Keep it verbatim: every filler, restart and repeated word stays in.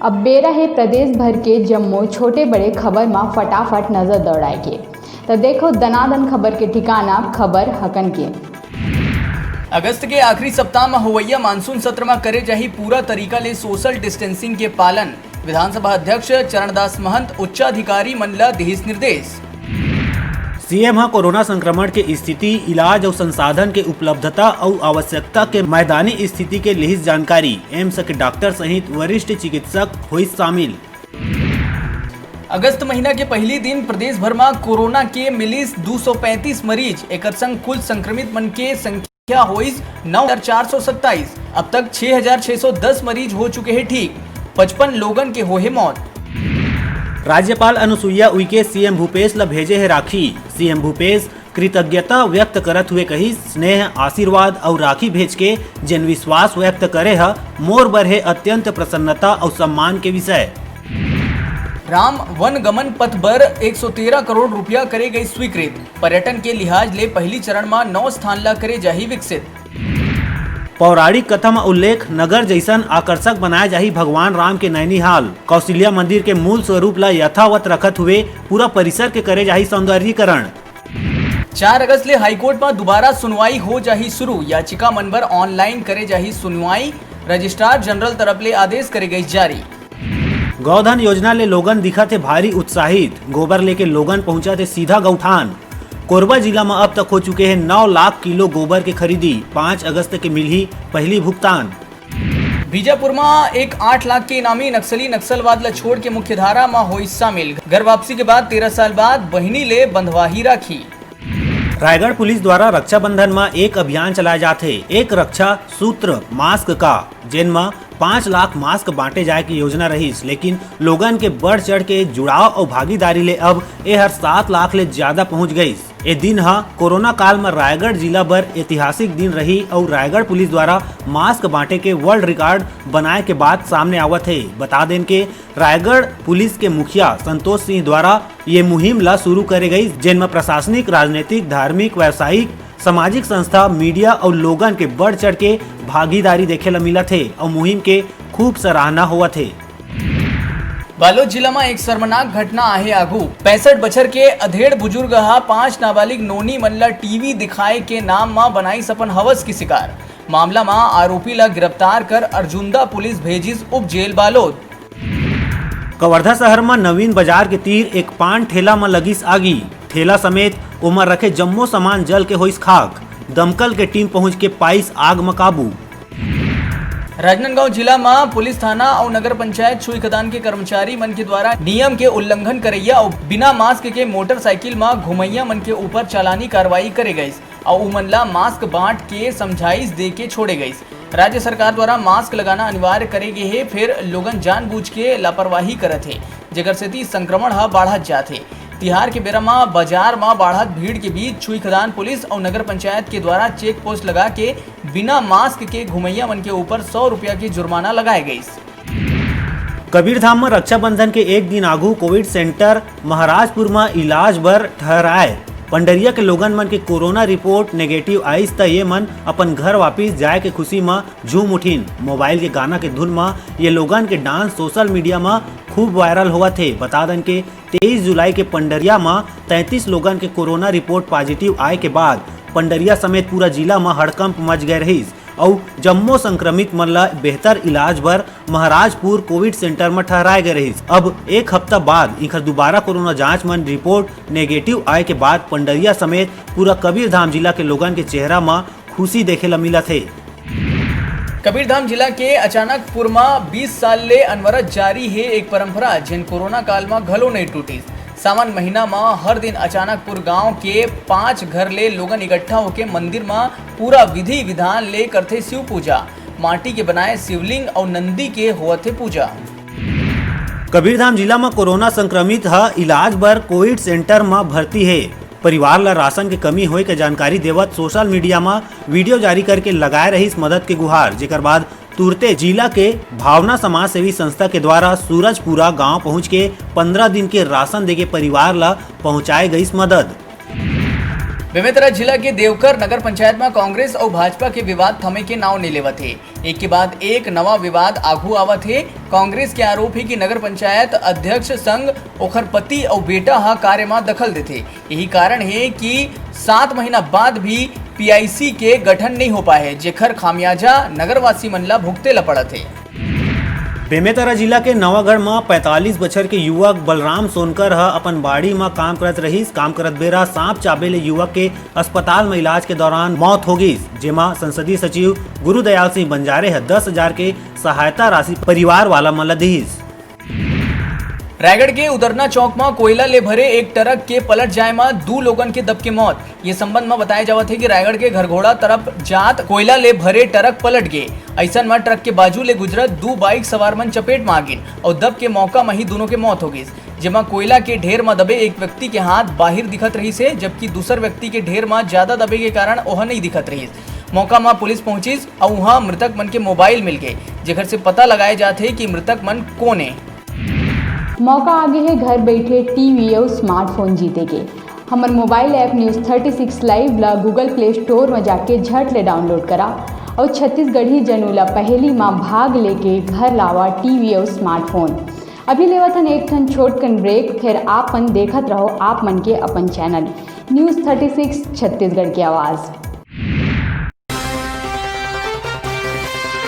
अब बेरा हे प्रदेश भर के जम्मो छोटे बड़े खबर म फटाफट नजर दौड़ाए के। त देखो दनादन खबर के ठिकाना खबर हकन के। अगस्त के आखिरी सप्ताह म होवइया मानसून सत्र म करे जाही पूरा तरीका ले सोशल डिस्टेंसिंग के पालन। विधानसभा अध्यक्ष चरणदास महंत उच्चाधिकारी मन ल दिहिस निर्देश। सीएम ह कोरोना संक्रमण के स्थिति, इलाज अउ संसाधन के उपलब्धता अउ आवश्यकता के मैदानी स्थिति के लिहिस जानकारी। एम्स के डॉक्टर सहित वरिष्ठ चिकित्सक होइस शामिल। अगस्त महीना के पहली दिन प्रदेश भर म कोरोना के मिलिस दू सौ पैंतीस मरीज, एकर संग कुल संक्रमित मन के संख्या होइस नौ हजार चार सौ सत्ताईस। अब तक छह हजार छह सौ दस मरीज हो चुके हैं ठीक, पचपन लोगन के होहे मौत। राज्यपाल अनुसुईया उइके सीएम भूपेश ल भेजे हे राखी। सीएम भूपेश कृतज्ञता व्यक्त करत हुए कहिस, स्नेह, आशीर्वाद अउ राखी भेज के जेन विश्वास व्यक्त करे ह, मोर बर हे अत्यंत प्रसन्नता अउ सम्मान के विषय। राम वन गमन पथ बर एक सौ तेरह करोड़ रुपया करे गई स्वीकृत। पर्यटन के लिहाज ले पहली चरण म नौ स्थान ला करे जाही विकसित। पौराणिक कथा म उल्लेख नगर जैसन आकर्षक बनाए जाही भगवान राम के नैनीहाल। कौशल्या मंदिर के मूल स्वरूप ला यथावत रखत हुए पूरा परिसर के करे जाही सौंदर्यीकरण। चार अगस्त ले हाईकोर्ट म दोबारा सुनवाई हो जाही शुरू। याचिका मन बर ऑनलाइन करे जाही सुनवाई। रजिस्ट्रार जनरल तरफ ले आदेश करे गई जारी। गौधन योजना ले लोगन दिखत हे भारी उत्साहित। गोबर लेके लोगन पहुंचत हे सीधा गौठान। कोरबा जिला म अब तक हो चुके हे नौ लाख किलो गोबर के खरीदी। पाँच अगस्त के मिलही पहली भुगतान। बीजापुर म एक आठ लाख के इनामी नक्सली नक्सलवाद ल छोड़ के मुख्यधारा म होइस शामिल। घर वापसी के बाद तेरह साल बाद बहिनी ले बंधवाही राखी। रायगढ़ पुलिस द्वारा रक्षाबंधन म एक अभियान चलाए जात हे, एक रक्षा सूत्र मास्क का, जेन म पाँच लाख मास्क बांटे जाए के योजना रहिस, लेकिन लोगन के बढ़ चढ़ के जुड़ाव अउ भागीदारी ले अब एहर सात लाख ले ज्यादा पहुंच गइस। ए दिन ह कोरोना काल म रायगढ़ जिला बर ऐतिहासिक दिन रही अउ रायगढ़ पुलिस द्वारा मास्क बांटे के वर्ल्ड रिकॉर्ड बनाए के बात सामने आवत हे। बता देन के रायगढ़ पुलिस के मुखिया संतोष सिंह द्वारा ये मुहिम ला शुरू करे गई, जेन म प्रशासनिक, राजनीतिक, धार्मिक, व्यावसायिक, सामाजिक संस्था, मीडिया अउ लोगन के बढ़ चढ़ के भागीदारी देखे ला मिलत हे अउ मुहिम के खूब सराहना होवत हे। बालोद जिला म एक शर्मनाक घटना आहे आघू। पैंसठ बछर के अधेड़ बुजुर्ग ह पांच नाबालिग नोनी मन ल टीवी दिखाए के नाम म बनाइस अपन हवस के शिकार। मामला म आरोपी ल गिरफ्तार कर अर्जुंदा पुलिस भेजिस उप जेल बालोद। कवर्धा शहर म नवीन बाजार के तीर एक पान ठेला म लगिस आगी। ठेला समेत ओमा रखे जम्मो सामान जल के होइस खाक। दमकल के टीम पहुंच के पाइस आग म काबू। राजनांदगांव जिला म पुलिस थाना अउ नगर पंचायत छुईखदान के कर्मचारी मन के द्वारा नियम के उल्लंघन करइया अउ बिना मास्क के मोटरसाइकिल म घुमइया मन के ऊपर चालानी कार्रवाई करे गइस अउ उमन ला मास्क बांट के समझाइश दे के छोड़े गइस। राज्य सरकार द्वारा मास्क लगाना अनिवार्य करे गे हे, फेर लोगन जानबूझ के लापरवाही करत हे, जेकर सेती संक्रमण ह बाढ़त जात हे। तिहार के बेरा म बाजार म बाढ़त भीड़ के बीच छुईखदान पुलिस अउ नगर पंचायत के द्वारा चेक पोस्ट लगा के बिना मास्क के घुमइया मन के ऊपर सौ रुपया के जुर्माना लगाए गइस। कबीरधाम म रक्षाबंधन के एक दिन आगू कोविड सेंटर महाराजपुर म इलाज बर ठहराए पंडरिया के लोगन मन के कोरोना रिपोर्ट नेगेटिव आइस, त ये मन अपन घर वापिस जाए के खुशी म झूम उठिन। मोबाइल के गाना के धुन म ये लोगन के डांस सोशल मीडिया म खूब वायरल होवत हे। बता दन के तेईस जुलाई के पंडरिया म तैंतीस लोगन के कोरोना रिपोर्ट पॉजिटिव आए के बाद पंडरिया समेत पूरा जिला म हड़कंप मच गए रहिस अउ जम्मो संक्रमित मन ल बेहतर इलाज बर महाराजपुर कोविड सेंटर म ठहराए गए रहिस। अब एक हफ्ता बाद इखर दोबारा कोरोना जांच मन रिपोर्ट नेगेटिव आए के बाद पंडरिया समेत पूरा कबीरधाम जिला के लोगन के चेहरा म खुशी देखे ल मिलत हे। कबीरधाम जिला के अचानकपुर म बीस साल ले अनवरत जारी हे एक परंपरा, जेन कोरोना काल म घलो नइ टूटिस। सावन महीना म हर दिन अचानकपुर गांव के पांच घर ले लोगन इकट्ठा होके मंदिर म पूरा विधि विधान ले करथे शिव पूजा। माटी के बनाए शिवलिंग अउ नंदी के होवत हे पूजा। कबीरधाम जिला म कोरोना संक्रमित ह इलाज बर कोविड सेंटर म भर्ती हे। परिवार ल राशन के कमी होए के जानकारी देवत सोशल मीडिया म वीडियो जारी करके लगाए रहिस मदद के गुहार, जेकर बाद तुरते जिला के भावना समाज सेवी संस्था के द्वारा सूरजपुरा गांव पहुंच के पंद्रह दिन के राशन देके परिवार ल पहुंचाए गइस मदद। बेमेतरा जिला के देवकर नगर पंचायत म कांग्रेस अउ भाजपा के विवाद थमे के नाव नइ लेवत हे। एक के बाद एक नवा विवाद आगू आवत हे। कांग्रेस के आरोप हे कि नगर पंचायत अध्यक्ष संग ओखर पति अउ बेटा ह कार्य म दखल देथे। यही कारण हे कि सात महीना बाद भी पीआईसी के गठन नइ हो पाए हे, जेखर खामियाजा नगरवासी मन ल भुगते ल पड़त हे। बेमेतरा जिला के नवागढ़ म पैंतालीस बछर के युवक बलराम सोनकर ह अपन बाड़ी म काम करत रहिस। काम करत बेरा सांप चाबे ले युवक के अस्पताल म इलाज के दौरान मौत हो गिस, जेमा संसदीय सचिव गुरुदयाल सिंह बंजारे ह दस हजार के सहायता राशि परिवार वाला मन ल दिहिस। रायगढ़ के उदरना चौक म कोयला ले भरे एक ट्रक के पलट जाए म दू लोगन के दब के मौत। ये संबंध म बताया जावत हे कि रायगढ़ के घरघोड़ा तरफ जात कोयला ले भरे ट्रक पलट गे। अइसन म ट्रक के बाजू ले गुजरत दू बाइक सवार मन चपेट म आ गिन अउ दब के मौका म ही दोनों के मौत हो गिस, जेमा कोयला के ढेर म दबे एक व्यक्ति के हाथ बाहिर दिखत रहिस हे, जबकि दूसर व्यक्ति के ढेर म ज्यादा दबे के कारण ओह नइ दिखत रहिस। मौका म पुलिस पहुंचिस अउ उहां मृतक मन के मोबाइल मिल गे, जेकर से पता लगाए जात हे कि मृतक मन कोन ए। मौका आगे हे घर बइठे टीवी अउ स्मार्टफोन जीते के। हमर mobile app news thirty six live ला Google Play Store म जाके झट ले डाउनलोड करा अउ छत्तीसगढ़ी जनू ला पहेली म भाग लेके घर लावा टीवी अउ स्मार्टफोन। अभी लेवत हन एक ठन छोटकन ब्रेक, फिर आप मन देखत रहो आप मन के अपन channel news thirty six Chhattisgarh की आवाज़।